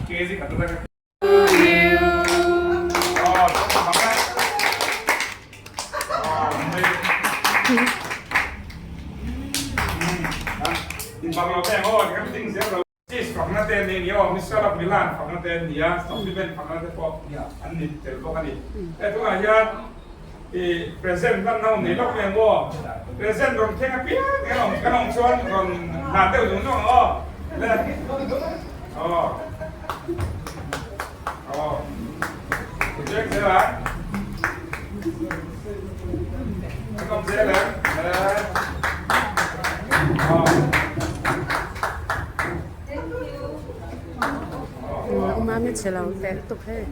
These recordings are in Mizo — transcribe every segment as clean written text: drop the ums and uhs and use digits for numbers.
kg khat atanga Cheese fakna te an nei nia aw, Missal of Milan fakna te an ni a, supplement fakna te pawh an ni tel bawk a ni. He tunah hian i present hman na awm nei lawk mai ang aw, present rawn thleng apiang hian awm kan awm chuan rawn hlan deuh zung zung ang aw, le aw aw Ujeng zel ang kan awm zel em le aw. Mami chhe lo teh lutuk hei.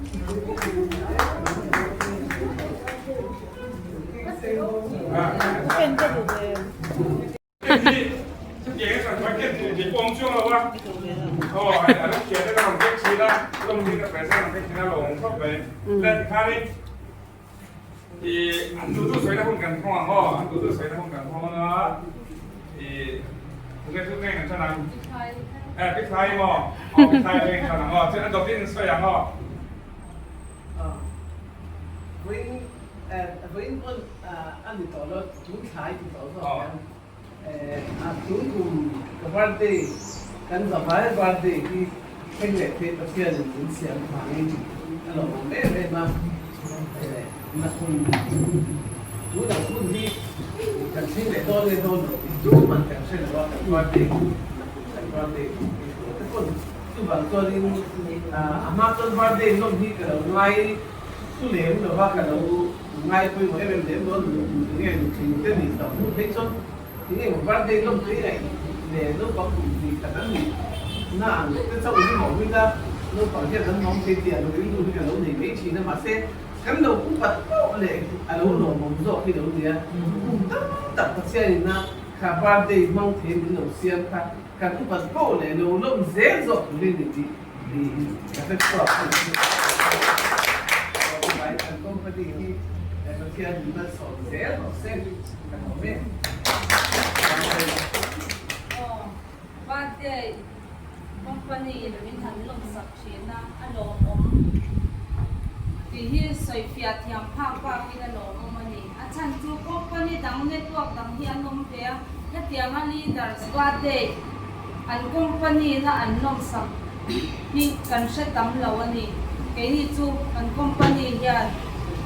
A tun kum ka birthday kan zavai birthday hi thleng leh phei Pathianin min siam vangin a lawmawm em em a, nakum tunah hun hi kan thleng leh dawn nge dawn lo tih tuman kan hre lo a, kan birthday nakum kan birthday tur hi thu te pawn chuvang chuanin a hma chuan birthday nawm hi ka lo ngai thu lem lo va ka lo Ngai pawimawh em em lem dawn nu tinge nutling te nih tak hnu phei chuan tinge maw birthday lawmpui ngaih leh naupang kum hnih khat an nih na ang te chauh hi maw hmita naupang hian an mawng thei tih a lo rilru hi ka lo nei mai thin a mahse kan lo upat poh leh a lo lawmawm zawk hi lo nia kum tam tak Pathian in a kha birthday hmang thei min lo siam kha kan upat poh leh lo lawm zel zawk turin i tih Ka hre chhuak a ni. Vai kan company hi Pathian in malsawm zel rawh se ka lawm e. Aw birthday company in min han lawmsak thin a, a lawmawm tih hi sawifiah thiam phak bakin a lawmawm a ni. A chhan chu company dang network dang hi an awm ve a, hetianga leaders birthday An company na an lawmsak hi kan hre tam lo a ni. Keini chu kan company hian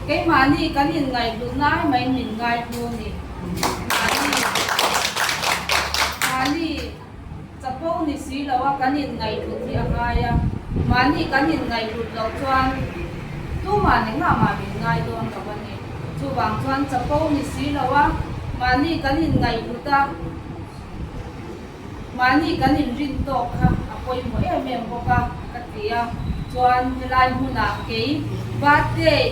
keimahni kan inngaihhlut nai mai min ngaihlu a ni. Mahni mahni chapo ni si lo a kan inngaihhlut hi a ngai a, mahni kan inngaihhlut loh chuan tumah ni nghah mah min ngai dawn lo a ni. Chuvang chuan chapo ni si lo a mahni kan inngaihhlut a, Mahni kan inrin tawk kha a pawimawh em em bawk a, ka ti a. Chuan helai hmunah kei birthday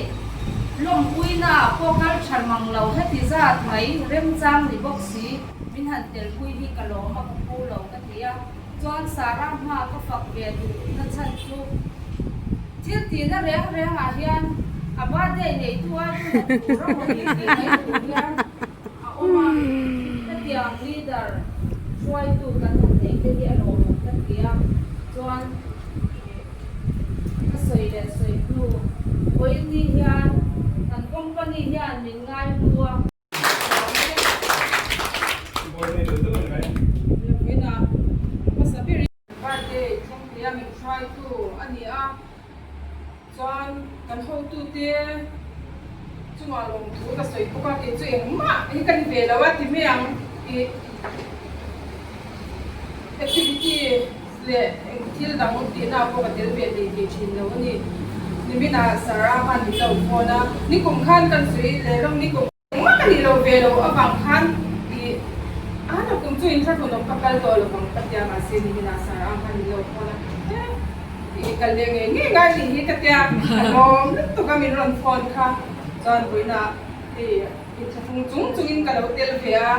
lawmpuinaah pawh kal tha mang lo heti zat mai remchang ni bawk si min han telpui hi ka lawm a, ka phu lo ka ti a. Chuan Sarah hma ka fak ve duh nachhan chu thil tihna reng rengah hian a birthday neitu ai pawn a phur a maw ni tih mai tur hian A awm a, hetiang leader hruaitu kan han neih te hi a lawmawm ka ti a, chuan ka sawi leh sawi hnu vawiin hian kan company hian min ngai hnu a. Birthday thleng thei a min hruaitu a ni a. Chuan kan hotute chungah lawmthu ka sawi bawk a, kei chu engmah hi ka ni ve lo a ti mai ang tih activity leh eng thil dang tihna pawh ka tel ve thei thei thin lo a ni. Niminah Sarah khan min lo phone a, nikum khan kan sawi leh rawng nikum. Engmah ka nih lo ve lo avang khan i a na kum chu in thla hlun awm ka kal tawh lo vang ka tia mahse ni hin ah sar ang khan min lo phone a he i kal leh ngei ngei ngai nih hi ka tia a lawm lutuk a min rawn phone kha chuan vawiinah hei in thlahrung chung chung in ka lo tel ve a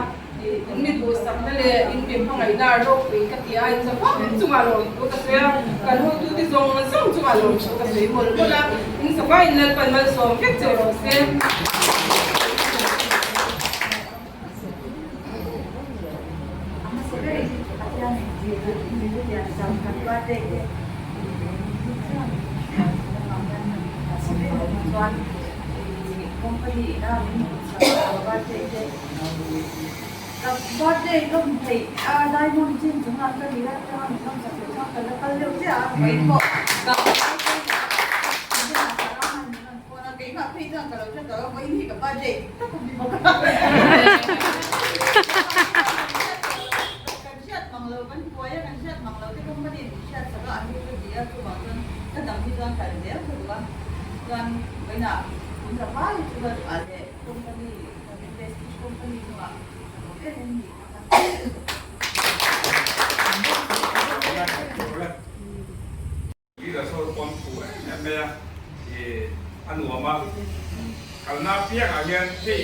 i in mi duhsakna leh in mi hmangaihna a ropui ka ti a in zavang chungah lawmthu ka sawi a kan hotute zawng zawng chungah lawmthu ka sawi mawlh mawlh a in zavaiin Lalpan malsawm vek che rawh se. Chuan ih company ina min hmuh chak a birthday te ka birthday ka hmu theih a diamond chin chungah ka ni a atanga min rawn chak loh chuan ka la kal deuh chiah a vawiin pawh ka Keimah phei chuan ka lo hre tawh a, vawiin hi ka birthday dik tak a ni bawk a. Kan hriat mang lo, kan buai a, kan hriat mang lo te company in min hriat sak a, an ni ka ti a, chuvang chuan ka dang hi chuan kal zel ka duh a. Chuan vawiinah min za vai chu ka ah leh company, kan Prestige company chungah ka lawm em em ni. Leader saw pawn thu em em mai a, ih a nuam a, kalna piang ah hian hei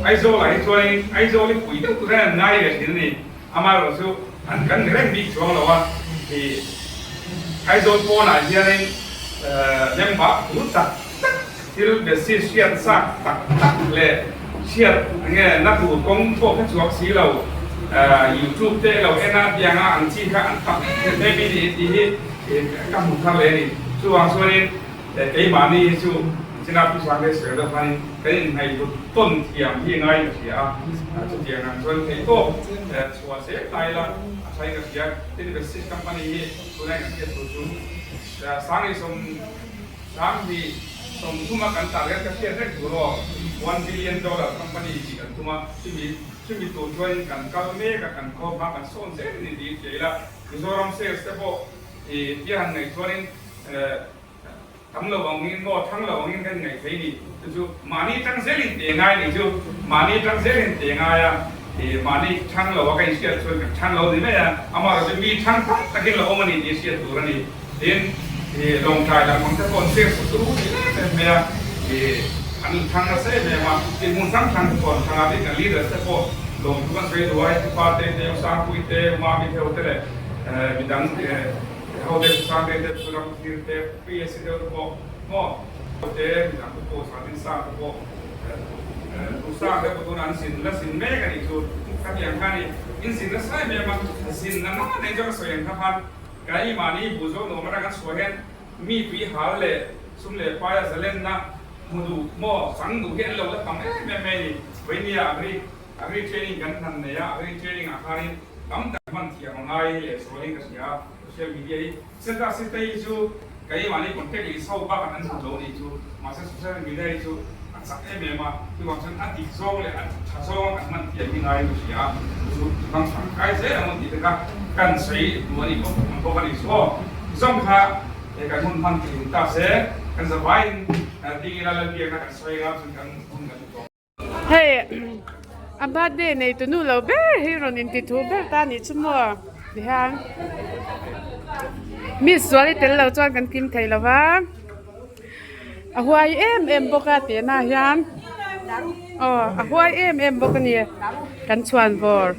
Aizawl ah hi chuanin Aizawl hi pui deuh tur hian an ngai ve thin a ni, amaherawh chu an kan ni reng bik chuang lo a, ih Aizawl pawnah hianin member phu tak tak thil besi hriat chak tak tak leh hriat nge na tur kawng pawh kha chhuak si lo, youtube te lo en a tianga ang chi kha an tam em em mai ni tih hi ka hmu thar leh a ni. Chuvang chuanin keimahni hi chu China pu sang te sawi deuh khanin kan inhnaihlut tawn thiam hi ngai ka hria a, chutiang ang chuan theihtawp chhuah zel ta ila a thain ka hria. Tin, Vestige company hi tunah kan hriat tur chu Sangisawm Sanghnih 30 a kan target ka hriat reng tur aw, $1 billion company tih kan tum a, chumi chumi tur chuanin kan kal mek a, kan khaw hma kan sawn zel a ni tih hria ila, Mizoram sales te pawh ih tia han ngaih chuanin tam lo angin maw thang lo angin kan ngaih thei ni, chu chu mahni tang zelin te ngai nih chu, mahni tang zelin te ngai a, ih mahni thang lo a ka inhriat chuan kan thang lo ni mai a, amaherawhchu mi thang tam takin la awm a ni tih hriat tur a ni. Tin, ih Lawngtlai lam ang te pawh an sir sak chu ti em em mai a, ih an thlang nasa em em a, tin hmun hrang hrang te pawh an thlang a, tin kan leaders te pawh lawmthu kan sawi duai, Pupa te, Teu Sangpui te, Mami Theo te leh midang ho te, Susang te te, Ram Thlir te, PSC deuh te pawh maw te, midang te pawh Santin Sang te pawh Tusang te pawh tunah an zin la zin mek a nih chu, khatiang khan ih in zin nasa em em a, zin na nana nei chuan ka sawi ang kha khan. Keimahni bu zawk nuam atang kan chhuah hian mi tui hal leh sum leh paia zalenna hmu duh maw chang duh hi an lo la tam em em mai a ni. Vainia agri agri training kan han nei a, agri training ah khanin tam tak hman thiam a ngai leh sualin ka hria a, social media hi Seta Sitei hi chu keimahni contact leh so bakah an hmu lo a nih chu, mahse social media hi chu a chak em em a, chuvang chuan a dik zawng leh a tha zawng a kan hman thiam hi ngaiin ka hria a, chu chu kan tangkai zel ang tih te kha kan sawi duh a nih bawk ang bawk a ni. Chu aw zawng kha he kan hun hman thei ta se kan zavaiin ding ila Lalbiakna kan sawi anga chuan kan hun kan tawp. Hei a birthday nei tu nu lo ber hi rawn inti thu ber ta nih chu maw tihian mi sual i tel lo chuan kan kim thei lo va a huai em em bawk a tihna hian aw a huai em em bawk a ni kan chhuan vawr.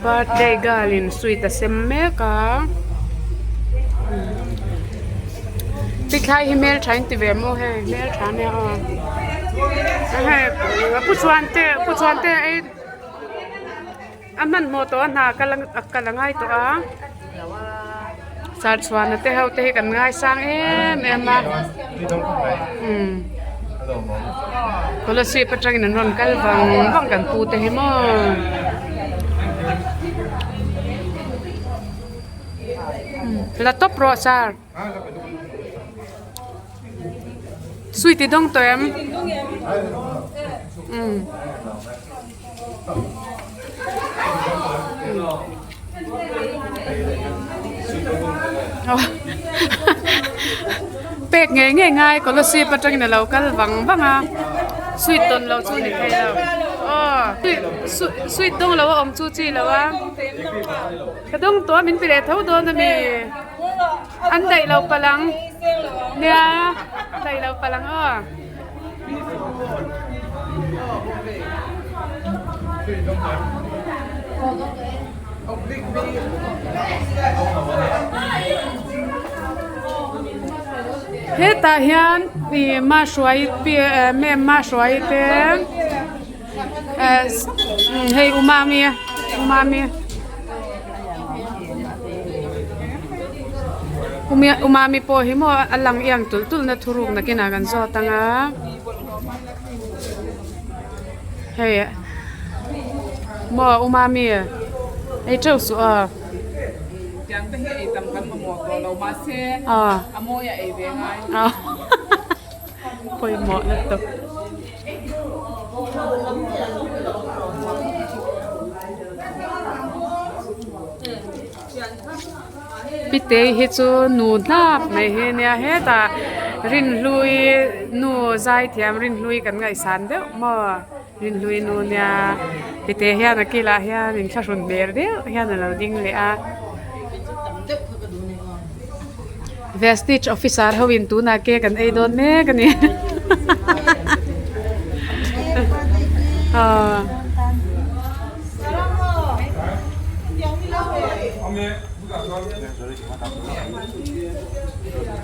Birthday girl in sweet a sem mek a tithlai hi hmeltha in ti ve maw hei hmeltha ania aw hei pu chhuante pu chhuante ei. A hmanhmawh tawh a hna a kal a ngai tawh a sarchhuana te ho te hi kan ngaisang em em a umm scholarship atangin an rawn kal vang vang kan pu te hi maw. La tawp rawh sir. Sweet i dawng tawh em? Umm. Pek ngei ngei ngai scholarship atangin a lo kal vang vang a sweet tawn loh chu ni thei lo aw sweet dawng lo a awm chu chi lo a ka dawng tawh a min ti leh tho dawn a mi. An daih lo palh ang. Nia, daih lo palh ang aw. Hetah hian ih mahruai pi eh mem mahruai te eh hei umami umami umami pawh hi maw a lang iang tulh tulh na thuruk nakinah kan zawt ang a hei maw umami ei teuh suh aw. Tiang te hi ei tam kan mamawh tawh lo mahse a mawi a ei ve ngai. Pawimawh lutuk. Pitei hi chu nu hnap mai hi nia hetah Rinhlui nu zaithiam Rinhlui kan ngaihsan deuh maw. Rinhlui nu nia Pite hian a kilah hian inthlahrun hmel deuh hian a lo ding leh a. Vestige officer ho in tunah cake an ei dawn mek a ni.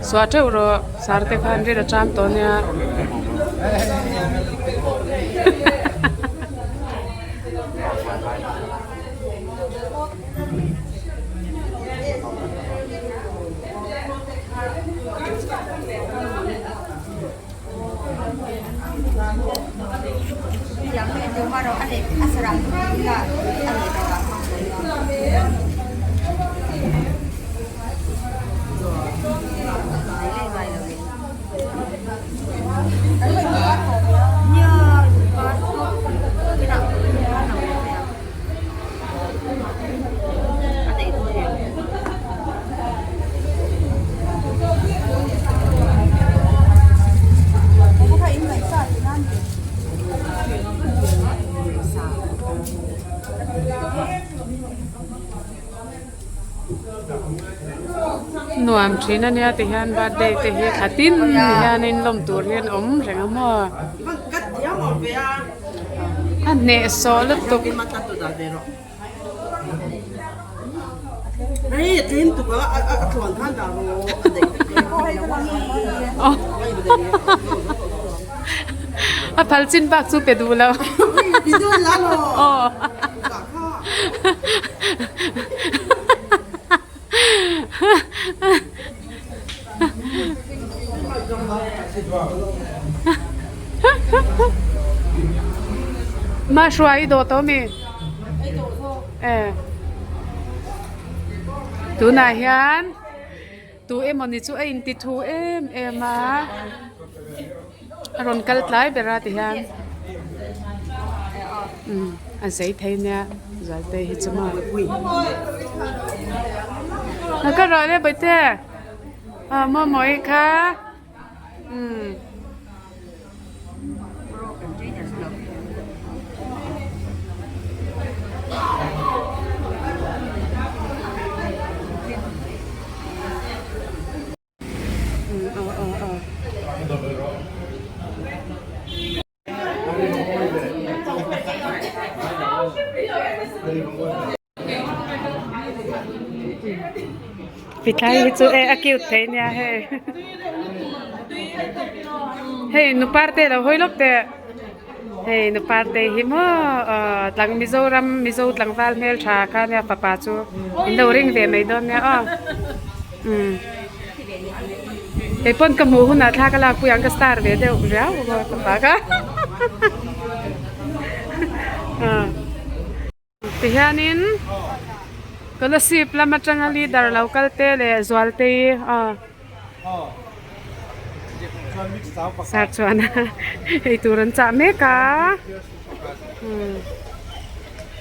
Suah teuh rawh sar te khan rin a cham tawh nia. Nuam thin a nia tihian birthday te hi thla tin hianin lawm tur hian awm reng a maw a hnehsawh lutuk. A phal chin bak chu pe duh lo. Mahruai i dawh tawh ami? Eh. Tunah hian tu emawni chu a inti thu em em a a rawn kal tlai ber a ti hian umm a zei thei nia Zualtei hi chu maw ka rawh le bawihte aw mawmawi kha umm. Pitlai hi chu e a cute thei nia hei hei nupar te lo hawi lawk teh hei nupar te hi maw aw tlang Mizoram Mizo tlangval hmeltha kha nia fapa chu in lo ring ve mai dawn nia aw umm keipawn ka hmuh hunah thla ka lakpui ang ka star ve deuh riau maw fapa kha aw. Tihianin Kolasib lam atanga leader lo kal te leh Zualtei aw sar chuan ei tur an chah mek a umm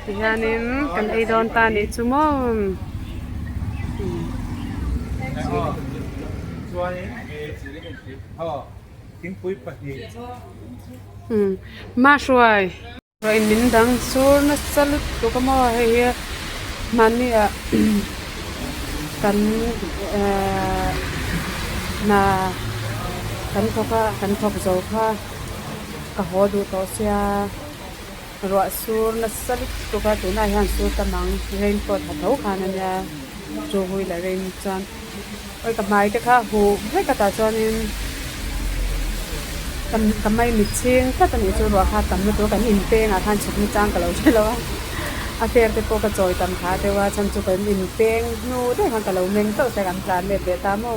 tihianin kan ei dawn ta anih chu maw umm mahruai. Ruahin min dang sur nasa lutuk a maw hei hi hmanni ah kan ehh hna kan thawk a kan thawk zo kha ka haw duh tawh sia ruah sur nasa lutuk a tunah hian sur tam ang raincoat ha tho khan a nia. Two wheeler in chuan awi ka hmai te kha huh vek a tah chuanin ka maimit chhing tlat a nih chu ruah kha tam lutuk a kan in pengah khan chhuk nachang ka lo hre lo a a fare te pawh ka chawi tam phah deuh a chhan chu kan in peng hnu daih khan ka lo meng chauh sia kan tlan let leh ta maw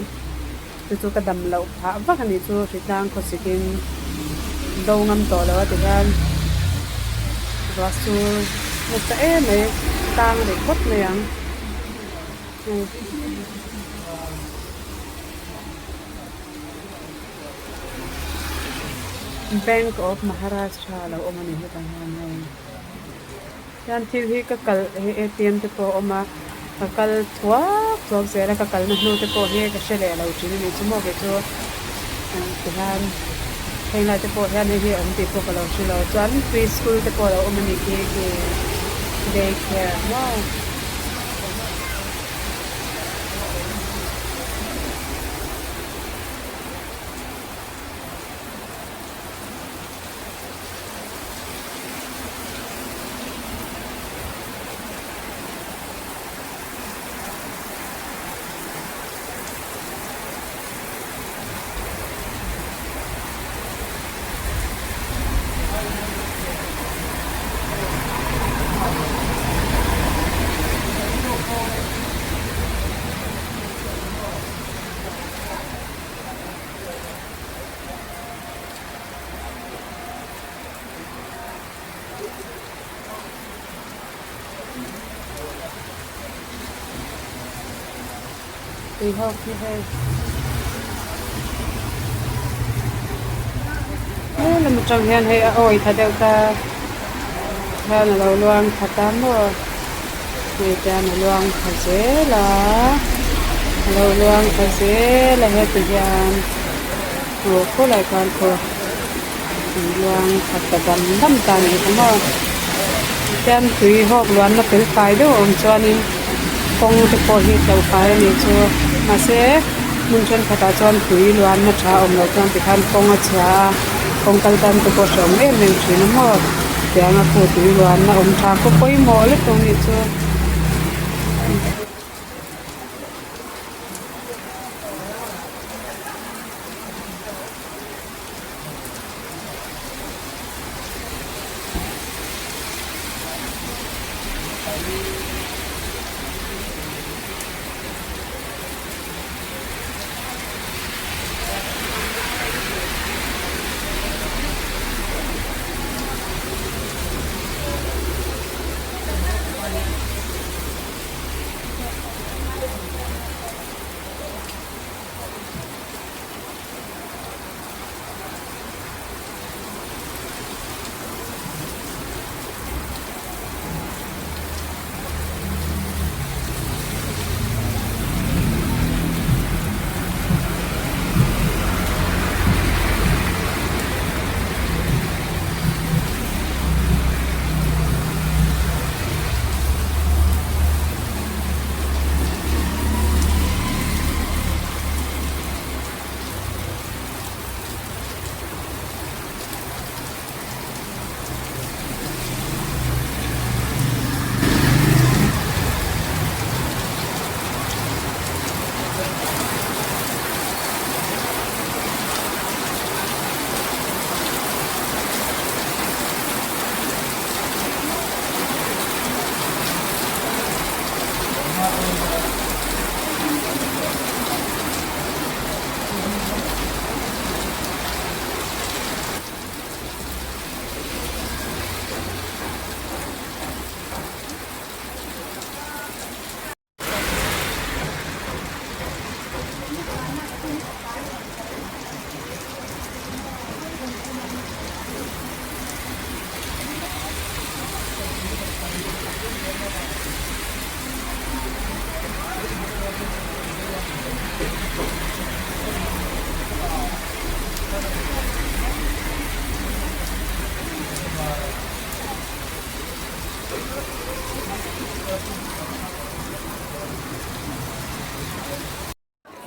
chu chu ka dam loh phah vak a nih chu hritlang khawsik in do ngam tawh lo a ti hian ruah sur nasa em mai tang rih phawt mai ang. Bank of Maharashtra a lo awm a ni hetah hian hei hian thil hi ka kal hei A T M te pawh a awm a ka kal thuak thuak zel a ka kalna hnu te pawh hi ka hre leh lo thin a ni chu maw kei chu tihian heng lai te pawh hian hei hi a awm tih pawh ka lo hre lo chuan pre school te pawh a lo awm a ni khi khi day care maw. Tui ho khi hei helam atang hian hei a awi tha deuh ta hian a lo luang tha ta maw hei te hian a luang tha zel a a lo luang tha zel a heti hian aw khawlai khan khaw an luang tha ta dam dam ta a nih kha maw tichuan tui hawk luanna fel fai deuh a awm chuanin kawng te pawh hi tlo fai a nih chu mahse hmun thenkhatah chuan tui luanna tha a awm loh chuan tikhan kawng a chhia a kawng kal tan te pawh hrehawm em em thin a maw tianga khu tui luanna awm tha khaw pawimawh lek a nih chu.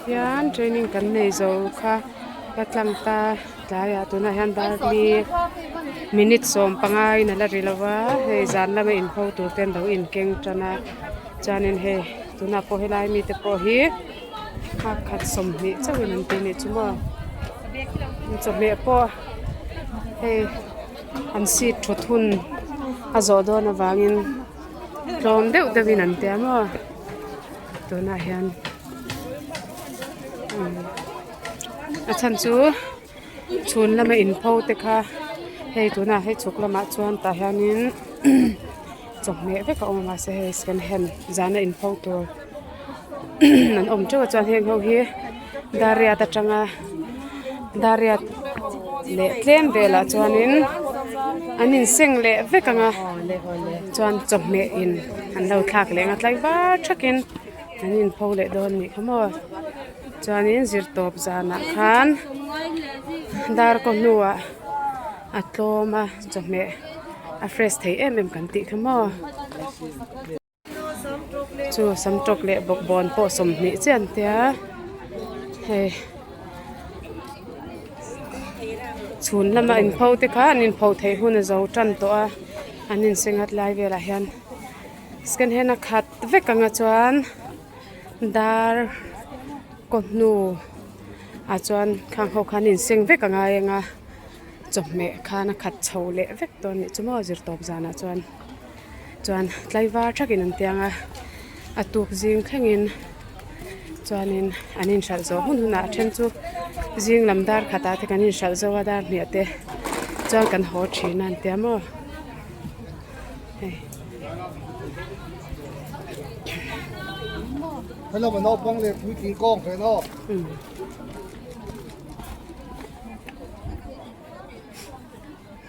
Hian training kan nei zo kha ka tlang ta tlaiah tunah hian darli minute 15 in a la ri lo va hei zan lama inho tur te an lo inkeng tan a chuanin hei. Tunah pawh helai mite pawh hi a khat 20 chauhin an ti anih chu maw. Chawhmeh pawh hei an seat thut hun a zawh dawn avangin tlawm deuh deuhin an tia maw tunah hian a chhan chu chhun lama inpho te kha hei tunah hei chhuk lamah chuan tah hianin chawhmeh vek a awm a mahse hei second hand zana inpho tur an awm teuh a chuan heng ho hi dariat atanga dariat leh tlem velah chuanin an inseng leh vek ang a chuan chawhmeh in an lo thlak leh ang a tlaivar thakin an inpho leh dawn a nih kha maw chuanin zirtawp zanah khan dar kaw hnuah a tlawm a chawhmeh a fresh thei em em kan tih kha maw. Chu samtawk leh bawkbawn pawh 20 chiah an tia hei chhun lama inpho te kha an inpho theih hun a zo tan tawh a an insenghat lai velah hian second hand a khat vek ang a chuan dar kaw hnu ah chuan khang ho khan inseng vek a ngai ang a chawhmeh khan a khat chho leh vek dawn a nih chu maw zirtawp zanah chuan. Chuan tlaivar thakin an tiang a, a tuk zing thlengin chuanin an inhralh zawh hun hunah a then chu zing lam dar khatah te kan inhralh zo a dar hniah te chuan kan haw thin a an tia maw hei.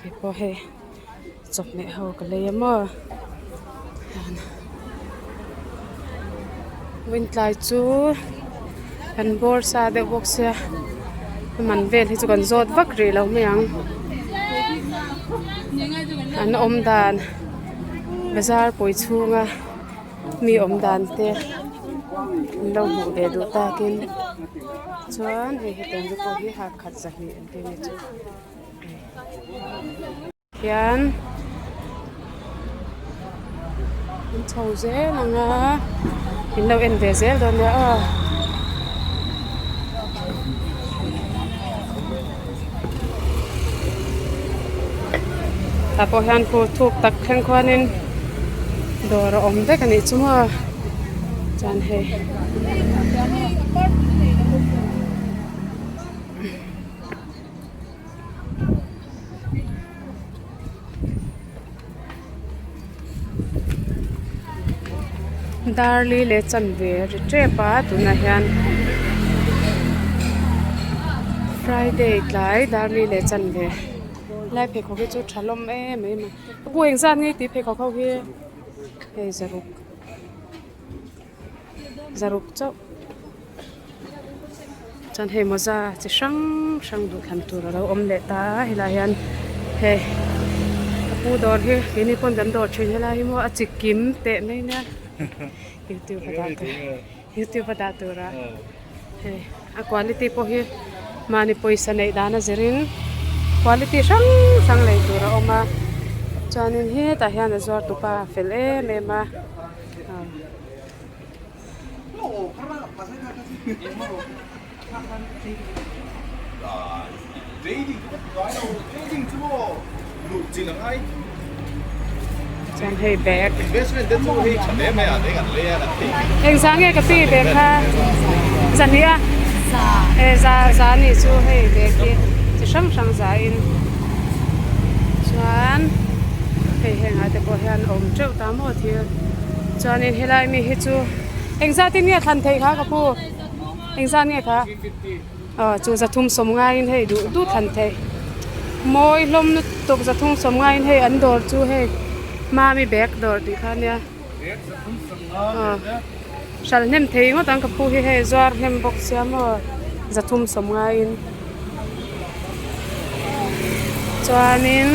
Hei pawh hei chawhmeh ho ka lei a maw hian vawiin tlai chu kan bawr sa deuh bawk sia a man vel hi chu kan zawt vak rih lo mai ang an awm dan bazar pawi chhunga mi awm dan te an lo hmuh ve duh takin chuan hei hetiang te pawh hi ha khat 200 an ti a ni chu. Hian an chho zel ang a in lo en ve zel dawn nia aw. Tah pawh hian khu thuk tak thleng khuanin dawr a awm vek a nih chu maw chuan hei. Darli leh chanve a ri tep a tunah hian friday tlai darli leh chanve lai pheikhawk hi chu tha hlawm em em a ka pu engzat nge tih pheikhawk ho hi hei zaruk zaruk chauh. Chuan hei mawza chi hrang hrang duh thlan tur a lo awm leh ta a helaiah hian hei ka pu dawr hi keini pawn kan dawr thin helai hi maw a chi kim teh mai nia youtube a dah tur youtube a dah tur a hei a quality pawh hi mahni pawisa neih dan a zirin quality hrang hrang lei tur a awm a chuanin hetah hian a zuar tupa a fel em em a. Chuan hei bag engzah nge ka pi bag kha zahnih a e za za a nih chu hei bag hi chi hrang hrang za in chuan hei hengah te pawh hian a awm teuh ta maw thil. Chuanin helai mi hi chu engzat in nge thlan theih kha ka pu engzat nge kha aw chu zathum sawm ngaiin hei duh duh thlan theih mawi hlawm lutuk zathum sawm ngaiin hei an dawr chu hei mami bag dawr tih kha ania aw hral hnem thei ngawt ang ka pu hi hei zuar hnem bawk sia maw zathum sawm ngaiin chuanin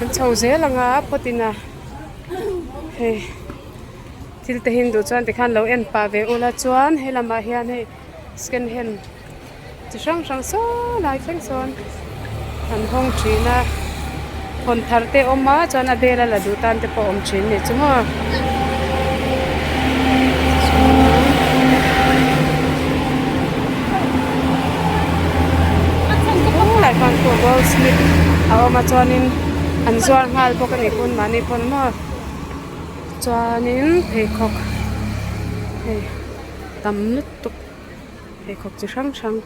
an chho zel ang a phawt in a. Hei thil te hi an duh chuan tikhan lo en pah ve ula chuan he lamah hian hei second hand chi hrang hrang saw lai thleng sawn an hawng thin a hawn thar te a awm a chuan a bel a la duh tan te pawh a awm thin a nih chu maw. khawm a chuanin an zuar nghal bawk a nih pawn mahni pawn maw chuanin pheikhawk hei tam lutuk pheikhawk chi hrang hrang.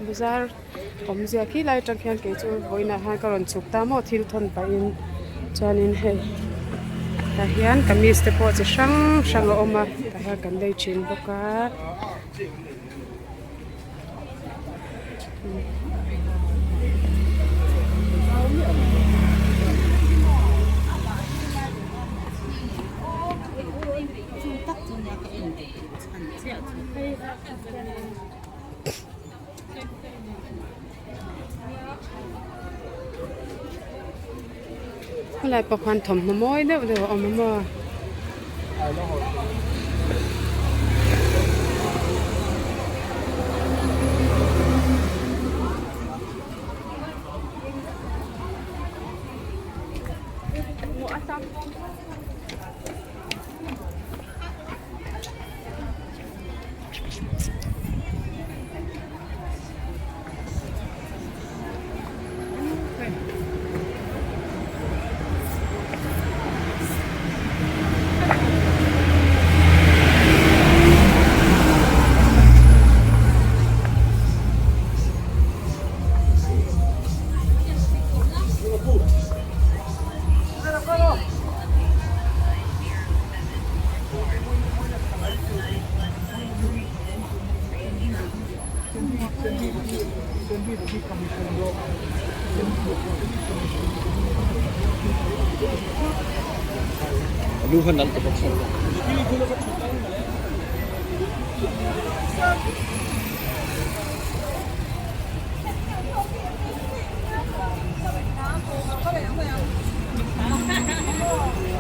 Bazar awmzia khi lai atang khian kei chu vawiinah hian ka rawn chhuk ta maw thil thawn pahin chuanin hei tah hian kamis te pawh chi hrang hrang a awm a tah hian kan lei thin bawk a. Helai pawh khan thawmhnaw mawi deuh deuh a awm a maw.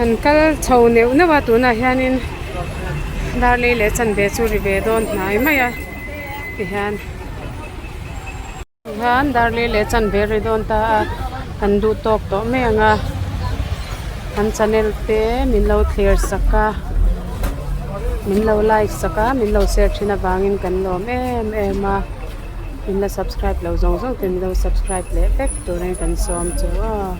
An kal chho neuh neuh a tunah hianin darlei leh chanve chu ri ve dawn hnai mai a tihian hian darlei leh chanve ri dawn ta a kan duh tawk tawh mai ang a kan channel te min lo thlir sak a min lo like sak a min lo share thin avangin kan lawm em em a. In la subscribe lo zawng zawng te min lo subscribe leh vek turin kan sawm chu aw.